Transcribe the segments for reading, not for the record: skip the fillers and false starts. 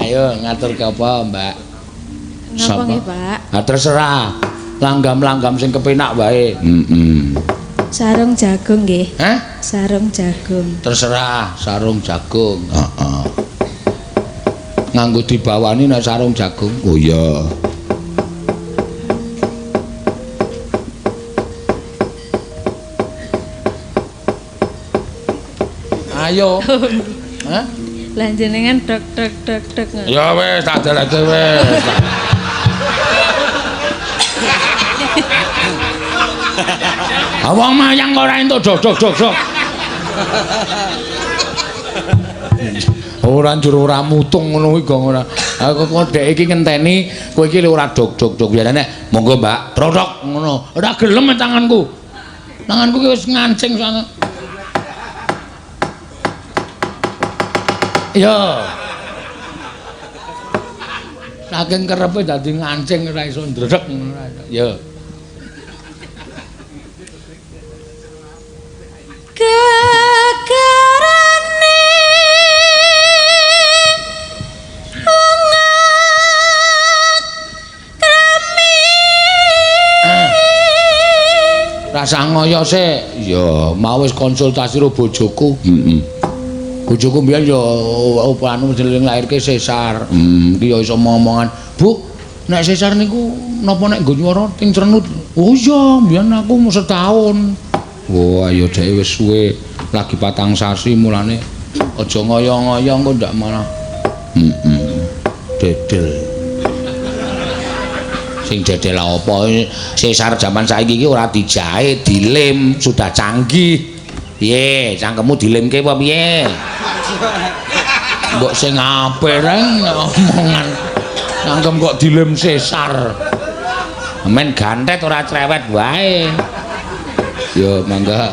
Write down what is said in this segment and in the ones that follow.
Ayo ngatur ke apa, Mbak? Napa nggih, Pak? Ha terserah. Langgam-langgam sing kepenak wae. Heeh. Sarung jagung nggih. Hah? Sarung jagung. Terserah, sarung jagung. Heeh. Nganggo dibawani nek sarung jagung. Oh iya. Ayo. Hah? Lah jenengan dok dok dok dok. Ya wis tak deleke wis. Wong mayang ora entuk dok dok dok dok. Ora njur ora mutung ngono kuwi gong ora. Aku kok dhek iki ngenteni kowe iki ora dok dok dok biasane monggo Mbak, trotok ngono. Ora gelem tanganku. Tanganku ki wis ngancing soalnya. Ya. Saking kerepe dadi ngancing ora iso ndredeg ngono ora iso. Ya. Gegerane ungat krami. Rasa ngoyo sik. Ya, mau wis konsultasi karo bojoku. Heeh. Bojoku mbiyen ya anu jeneng lairke sesar. Iki ya iso ngomongan. Bu, nek sesar niku napa nek nggo nyuwara ting crenut? Oh iya, mbiyen aku mu setahun. Wah, ayo dhek wis suwe lagi patang sasi mulane aja ngoyo-ngoyo engko ndak malah. Heeh. Dedel. Sing dedel apa? Sesar jaman saiki iki ora dijahit, dilem, sudah canggih. Piye, cangkemmu dilemke apa piye? Mbok sing apik reng omongan. Cangkem kok dilem sesar. Men gantet ora cerewet wae. Yo mangga.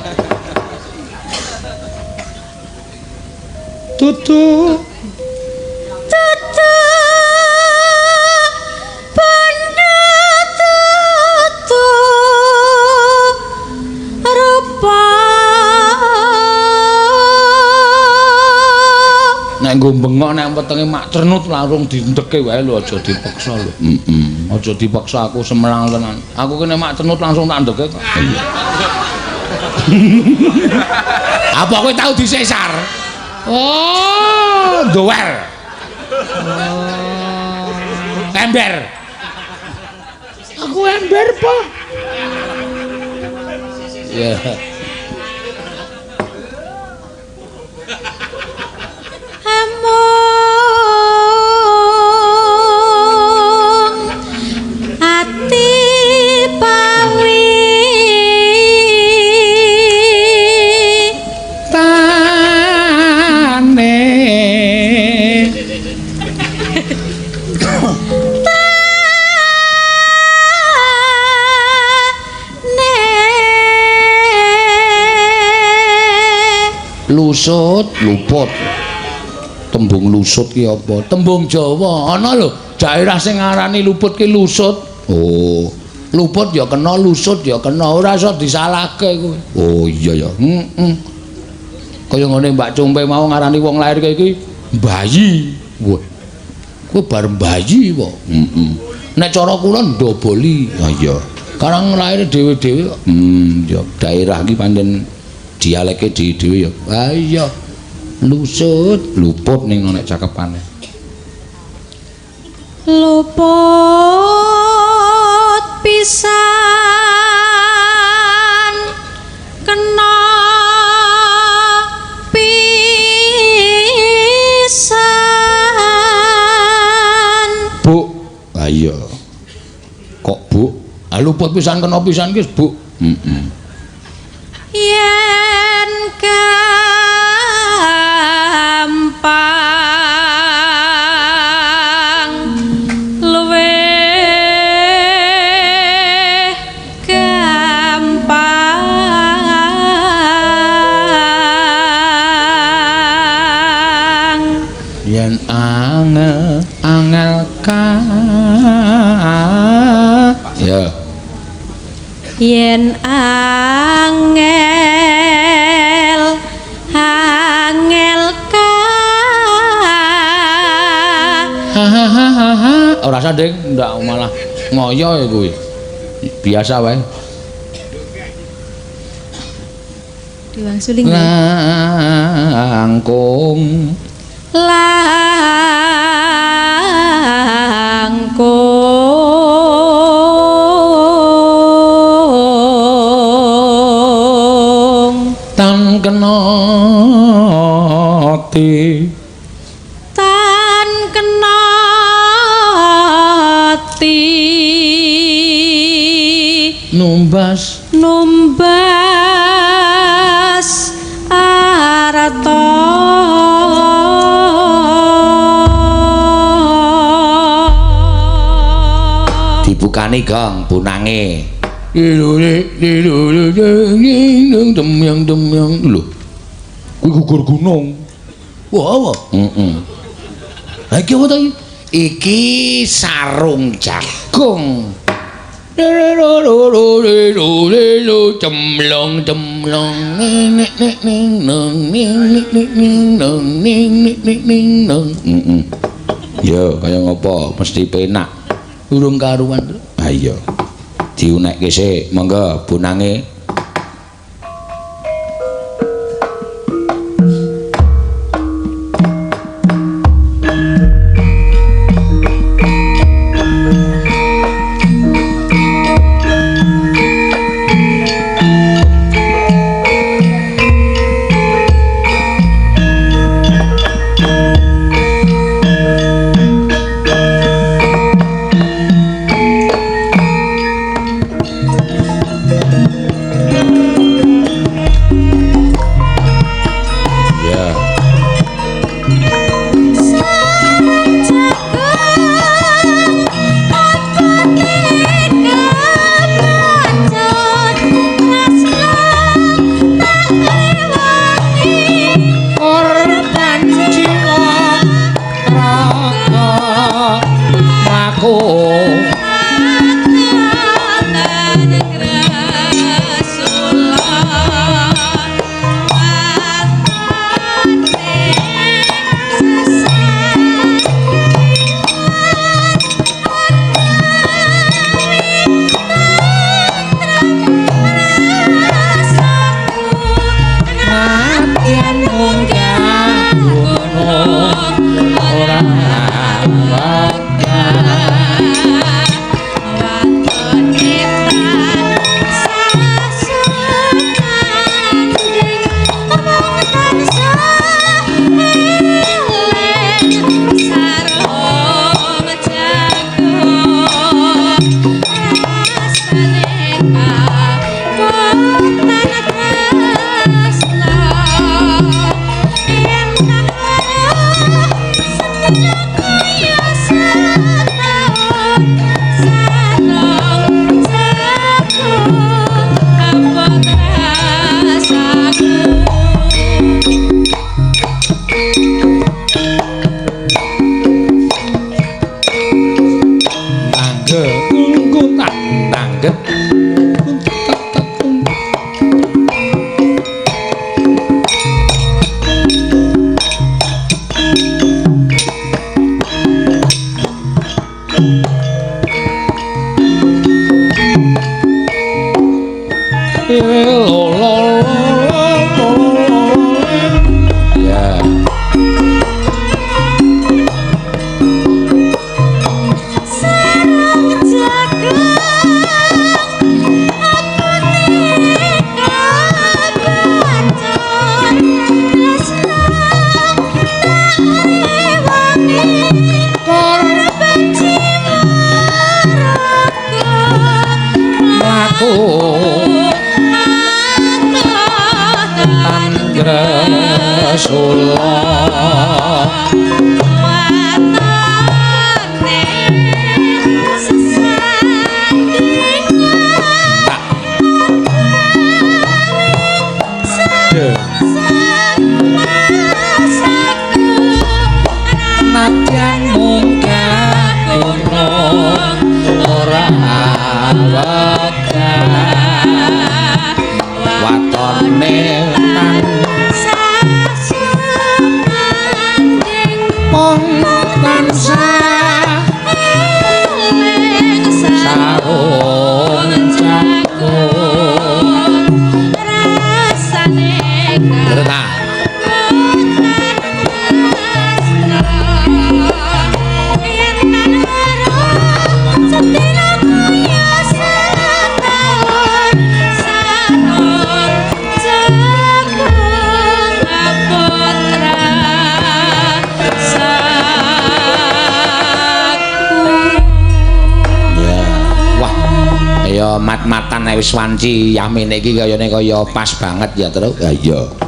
Tutu tutu bondo tutu rupa. Nek nggo bengok nek wetenge mak cernut langsung dindeke wae lho, aja dipaksa lho. Heeh. Aja dipaksa aku semelang tenan. Aku ki nek mak cernut langsung tak ndeke kok. Iya. Apa kowe tau disesar? Oh, dower. Oh. Ember. Aku ember po. Ya. Amung ati pawi tane tane lusut luput. Tembung lusut ki apa? Tembung Jawa. Ana lho, daerah sing ngarani luput ki lusut. Oh, luput ya kena, lusut ya kena, ora iso disalahke kuwi. Oh iya ya. Heeh. Kaya ngene Mbak Cumpe mau ngarani wong lair iki bayi. Wah. Kuwi bar bayi kok. Heeh. Nek cara kula ndoboli. Ha iya. Karang lair dhewe-dhewe kok. Ya daerah iki pancen dialeke dhewe-dhewe ya. Ha iya. Lusut luput ning nek cakepane. Luput pisan kena pisan. Bu, ha iya. Kok Bu? Ha luput pisan kena pisan ki Bu. Heeh. Yen gampang luwih gampang. Yen angel angel ka ya. Yen angel angel Ha ha ha ha ha. Ora usah, Ding, ndak malah ngoyo ya kuwi. Biasa wae. Diwangsuli nggih. Langkung langkung tan kena ati tan kena ati numbas numbas arta. Dibukani gong bunange. Lho, kuwi gugur gunung. Wah, apa? Heeh. Ha iki apa ta iki? Iki sarung jagung. Cemlong cemlong nek nek ning neng ning ning ning neng ning ning ning neng. Heeh. Yo kaya ngopo mesti penak. Urung karuan. Ha iya. Diunekke sik, monggo bunange. Tansah eling sarung jagung. Rasane Bener ta? Ya. Wah. Ya mat-matan nek wis wanci yamene iki kayane kaya pas banget ya, Truk. Ha iya.